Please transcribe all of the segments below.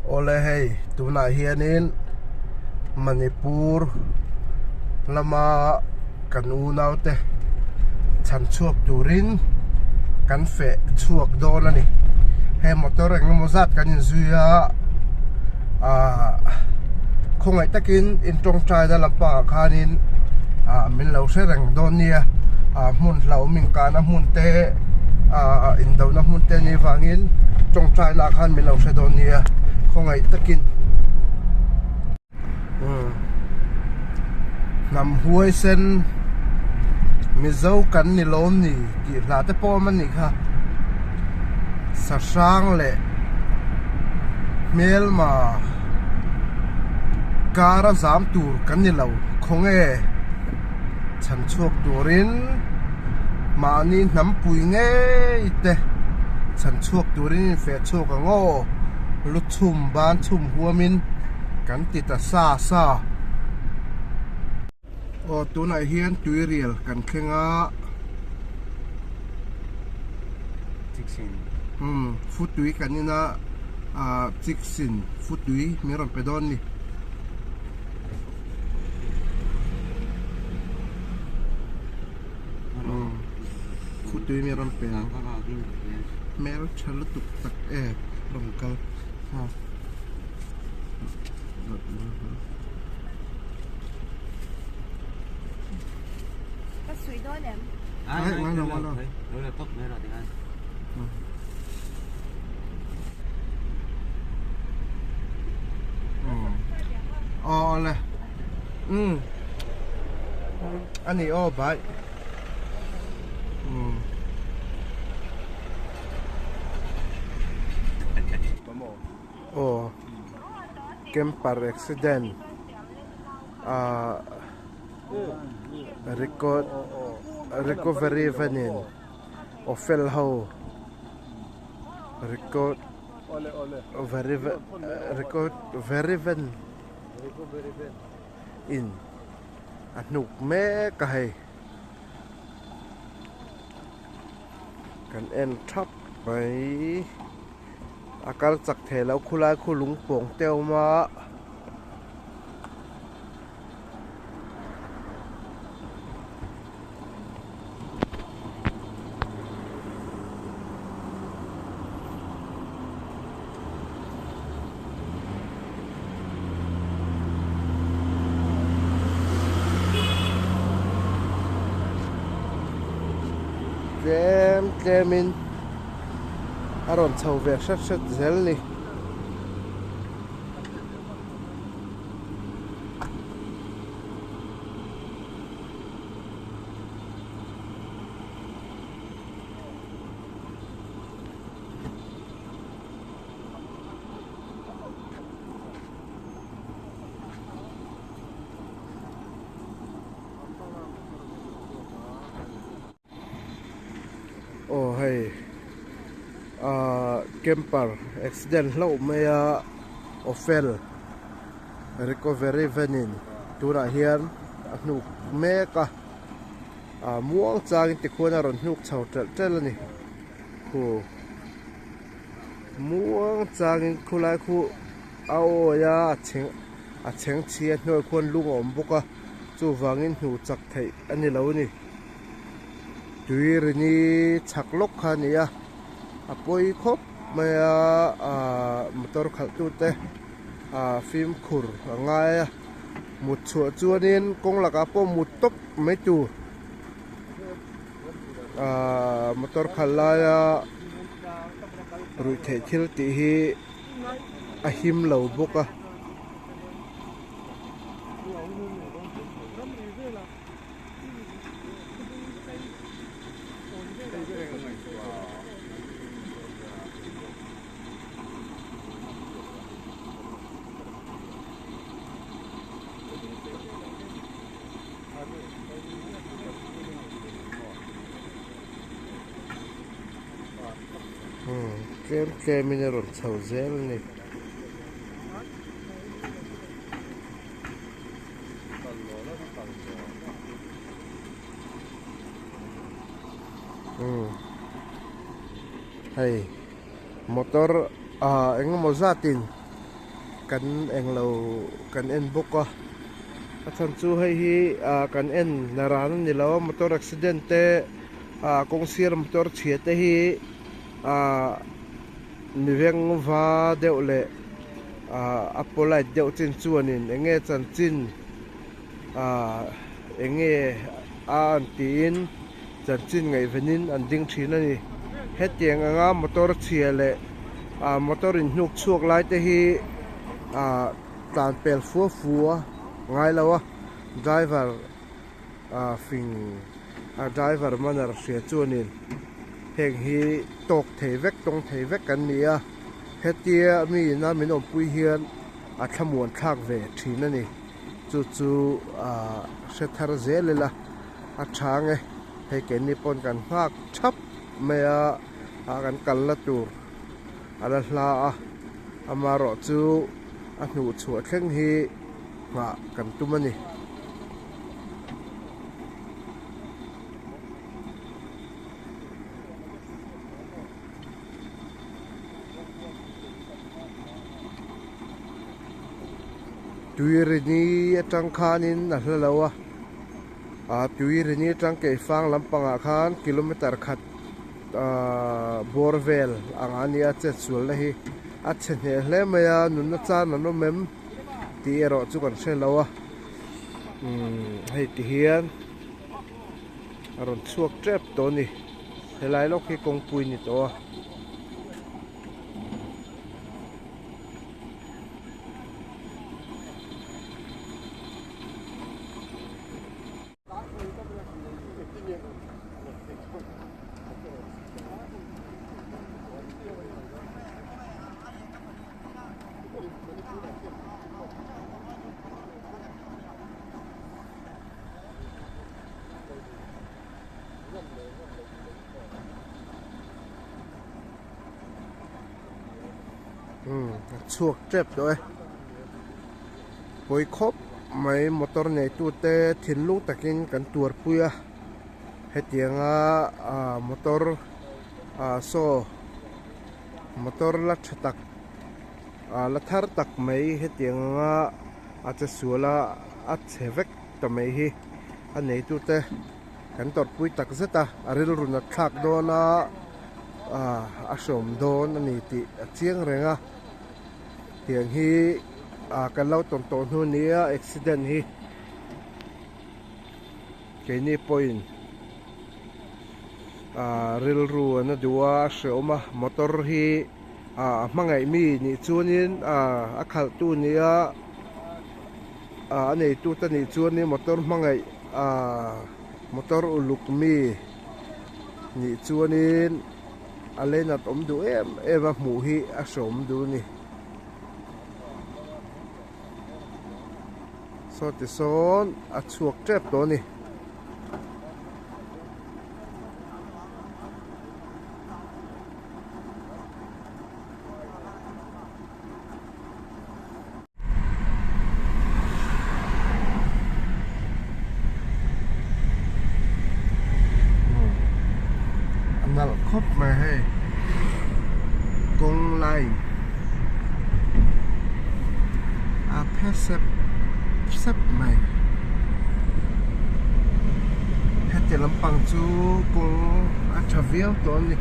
Awle hei tunah hianin Manipur lama kan unaute chhan chhuak turin kan feh chhuak dawn a ni. He motor engemaw zat kan inzui a ahh khawngaih takin in tawngtaina lampangah khanin ah min lo hre reng dawn nia ah hmun hlauhawm inkahna hmun te ah indona hmun te anih vangin tawngtaina ah khan min lo hre dawn nia khawngaih takin umm hnam huai sen Mizo kan ni lawm ni tih hla te pawh awm anih kha sahrang leh hmelma kar a zam tur kan ni lo khawnge chhan chhuak turin mahni hnam pui ngei te chhan chhuak turin in feh chhuak ang aw lu chhum ban chhum huamin kan ti ta sa sa. Aw tunah hian tuirial kan thleng a. Umm futui kan in a ah chiksin futui min rawn pe dawn ni. Umm futui min rawn pe ang hmeltha lutuk tak em rawn kal nghal. Ka suih dawn em? Ai, ngai lo, ngai lo. Lo la top mai rawh tikhan. Aw le. Um. Ani aw bai. Um. Aw camper accident ah record recovery van in ofel ho record record very van in a hnuk mek a hei kan en thap mai. A kal chak thei lo khulai khu lung pawng te a awm a. Tlem tlem in. A rawn chho ve hret hret zel ni. Aw hei ahh camper accident hlauh mai a awfel recovery van in tunah hian a hnuk mek a ah muang changin tikhuan a rawn hnuk chho telh telh a ni khu muang changin khulai khu a awi a a chheng chhi a hnuai khuan lung a awm bawk a chuvangin hnuh chak theih a ni lo a ni. Tui rini chhak lawk kha a ni a a pawi khawp mai a ahh motor khalh tute ahh fimkhur a ngai a mut chhuah chuanin kawng lakah pawh mut tawp mai tur ahh motor khalh laia ruihtheih thil tih hi a him lo bawk a. Tlem tlem in a rawn chho zel a ni. Hei motor ah engemaw zatin. kan englo kan en bawk a a chhan chu hei hi ah kan en la ran a ni lo a motor accident te ah kawng sir motor chhia te hi ah mi veng va deuh leh ah a polite deuh chin chuanin eng nge chanchin ah eng nge a an tiin chanchin ngaihvenin an ding thin a ni. Hetiang anga motor chhia leh ah motor in hnuk chhuak lai te hi ah tlan pel fua fua ngai lo a driver ah fing a driver manner hria chuanin heng hi tawk thei vek tawng thei vek an ni a hetia mi ina min awmpui hian a thlamuan thlak ve thin a ni chu chu ah hre thar zel ila a tha ang e hei keini pawn kan nghak thap mai a ah kan kal na tur a la hla a amaherawh chu a hnuh chhuah thleng hi nghah kan tum a ni. Tuirini atang khanin a hla lo a ah Tuirini atang keifang lampangah khan kilometer khat ahh bawr vel ang a nia chet sualna hi a chhe hneh hle mai a nunna chan an awm em tih erawh chu kan hre lo a umm hei ti hian a rawn chhuak tep tawh a ni helai lawk hi kawngpui a ni tawh a. Umm a chhuak tep tawh e pawi khawp mai motor neitu te thinlung takin kan tuar pui a hetianga ah motor ah saw motor la tha tak ah la thar tak mai hetiang anga a che sual a a chhe vek ta mai hi a neitu te kan tawrhpui tak zet a a rilru nat thlak dawn a ah a hrawm dawn a ni tih a chiang reng a tiang hi ah kan lo tawn tawh hnu nia accident hi keini pawhin ah rilru an a duh a a hreawm a motor hi ah a hmangaih mi nih chuanin ah a khalh tu nia ah a neitu te nih chuanin motor hmangaih ah motor uluk mi nih chuanin a leinat awm duh em em a hmuh hi a hreawm duh a ni. Saw ti sawn a chhuak tep tawh a ni. A nalh khawp mai hei kawng line a phe sep sep mai heti lampang chu kawng a tha viau tawh a ni.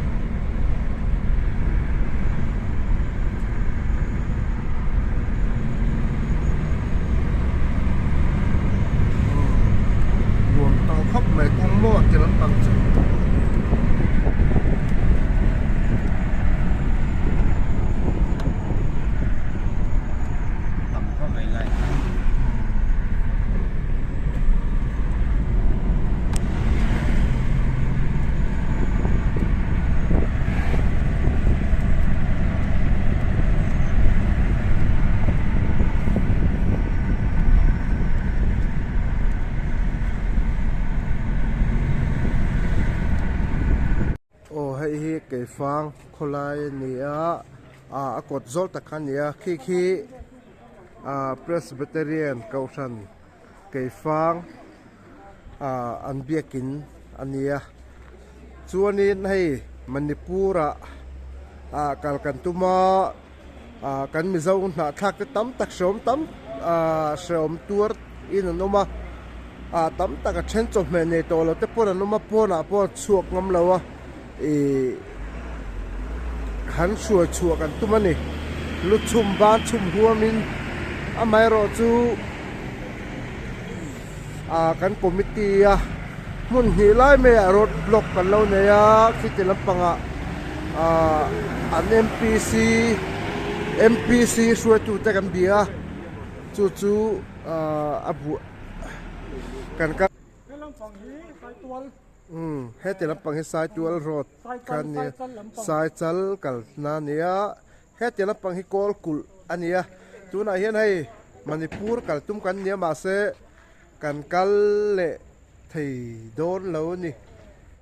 Nuam tawh khawp mai kawng maw ti lampang chu. Tam khawp mai lai. Aw hei hi keifang khawlai a ni a ah a kawt zawl tak kha a ni a khi khi ah Presbyterian kohhran keifang ah an biakin a ni a chuanin hei Manipur ah ah kal kan tum a. Ah kan Mizo hnahthlak te tam tak hreawm tam ah hreawm tuar in an awm a ah tam tak a then chawhmeh nei tawh lo te pawn an awm a pawnah pawh a chhuak ngam lo a ih han hruai chhuah kan tum a ni lu chhum ban chhum huam in amaherawh chu ah kan committee a hmun hnih lai mai ah road block kan lo nei a khiti lampangah ah an M_P_C M_P_C hruaitu te kan bia a chu chu ah a buah kan kal umm heti lampang hi saitual road kha a nia saichal kalna a nia. Heti lampang hi kawl kulh a ni a, tunah hian hei Manipur kal tum kan ni a mahse kan kal leh thei dawn lo a ni.